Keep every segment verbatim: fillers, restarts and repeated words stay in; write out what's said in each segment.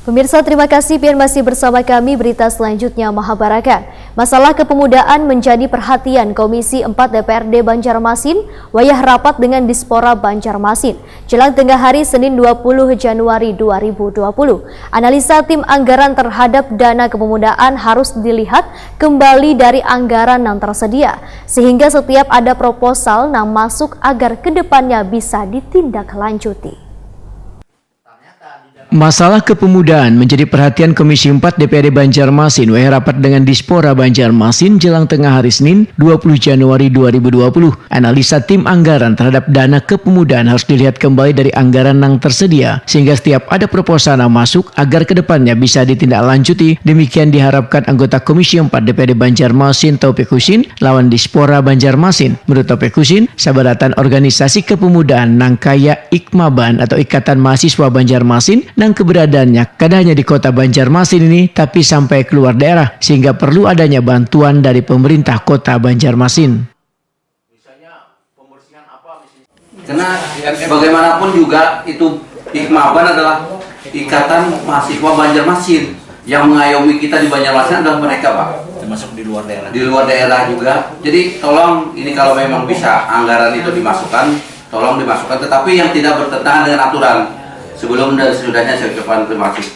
Pemirsa, terima kasih pian masih bersama kami. Berita selanjutnya, Mahabarakan. Masalah kepemudaan menjadi perhatian Komisi empat D P R D Banjarmasin wayah rapat dengan Dispora Banjarmasin jelang tengah hari, Senin, dua puluh Januari dua ribu dua puluh. Analisa tim anggaran terhadap dana kepemudaan harus dilihat kembali dari anggaran yang tersedia, sehingga setiap ada proposal yang masuk agar kedepannya bisa ditindaklanjuti. Masalah kepemudaan menjadi perhatian Komisi empat D P R D Banjarmasin wayah rapat dengan Dispora Banjarmasin jelang tengah hari Senin, dua puluh Januari dua ribu dua puluh. Analisa tim anggaran terhadap dana kepemudaan harus dilihat kembali dari anggaran yang tersedia, sehingga setiap ada proposal yang masuk agar kedepannya bisa ditindaklanjuti. Demikian diharapkan anggota Komisi empat D P R D Banjarmasin, Taufik Husin, lawan Dispora Banjarmasin. Menurut Taufik Husin, sabarataan organisasi kepemudaan nang kaya Ikmaban atau Ikatan Mahasiswa Banjarmasin nang keberadaannya kada hanya di kota Banjarmasin ini, tapi sampai keluar daerah, sehingga perlu adanya bantuan dari pemerintah kota Banjarmasin. Karena bagaimanapun juga itu Ikmaban adalah Ikatan Mahasiswa Banjarmasin. Yang mengayomi kita di Banjarmasin adalah mereka, Pak. Termasuk di luar daerah. Di luar daerah juga. Jadi tolong ini kalau memang bisa anggaran itu dimasukkan, tolong dimasukkan. Tetapi yang tidak bertentangan dengan aturan. Sebelum dan sesudahnya saya ucapkan terima kasih.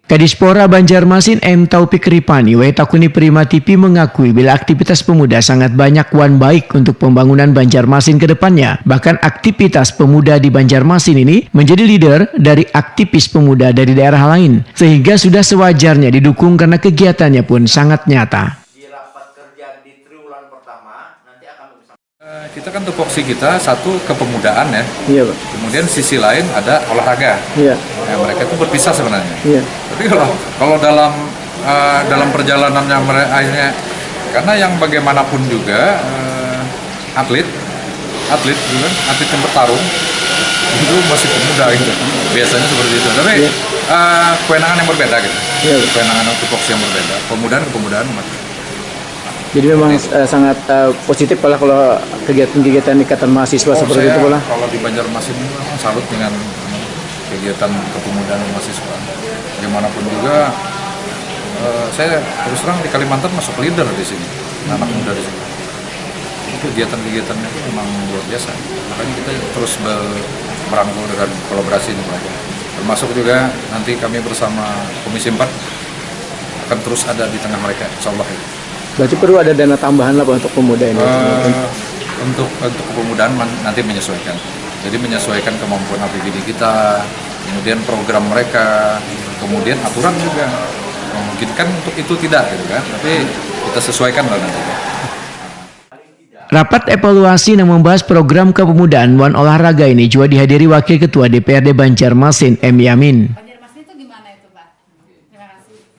Kadispora Banjarmasin M Taufik Ripani wayah takuni Prima T V mengakui bila aktivitas pemuda sangat banyak wan baik untuk pembangunan Banjarmasin ke depannya. Bahkan aktivitas pemuda di Banjarmasin ini menjadi leader dari aktivis pemuda dari daerah lain, sehingga sudah sewajarnya didukung karena kegiatannya pun sangat nyata. Kita kan tupoksi kita satu kepemudaan ya. Iya, Pak. Kemudian sisi lain ada olahraga. Iya. Ya, mereka itu berpisah sebenarnya. Iya. Tapi kalau kalau dalam uh, dalam perjalanannya mereka akhirnya karena yang bagaimanapun juga uh, atlet atlet gitu kan, atlet yang bertarung itu masih pemuda gitu. Biasanya seperti itu. Tapi iya. Uh, kewenangan yang berbeda gitu. Iya. Kewenangan tupoksi yang berbeda. Pemuda kepemudaan. Jadi memang uh, sangat uh, positif lah kalau kegiatan-kegiatan ikatan mahasiswa oh, seperti saya, itu lah. Kalau di Banjarmasin ini memang salut dengan kegiatan kepemudaan mahasiswa. Bagaimanapun juga uh, saya terus terang di Kalimantan masuk leader di sini, anak muda di sini. Kegiatan-kegiatannya itu memang luar biasa. Makanya kita terus merangkul dengan kolaborasi dengan mereka. Termasuk juga nanti kami bersama Komisi empat akan terus ada di tengah mereka, insya Allah. Berarti perlu ada dana tambahan lah Pak untuk pemuda ini. Uh, untuk untuk kepemudaan nanti menyesuaikan. Jadi menyesuaikan kemampuan A P B D kita, kemudian program mereka, kemudian aturan juga memungkinkan untuk itu tidak gitu kan. Tapi kita sesuaikan lah nanti. Rapat evaluasi yang membahas program kepemudaan wan olahraga ini juga dihadiri Wakil Ketua D P R D Banjarmasin M Yamin.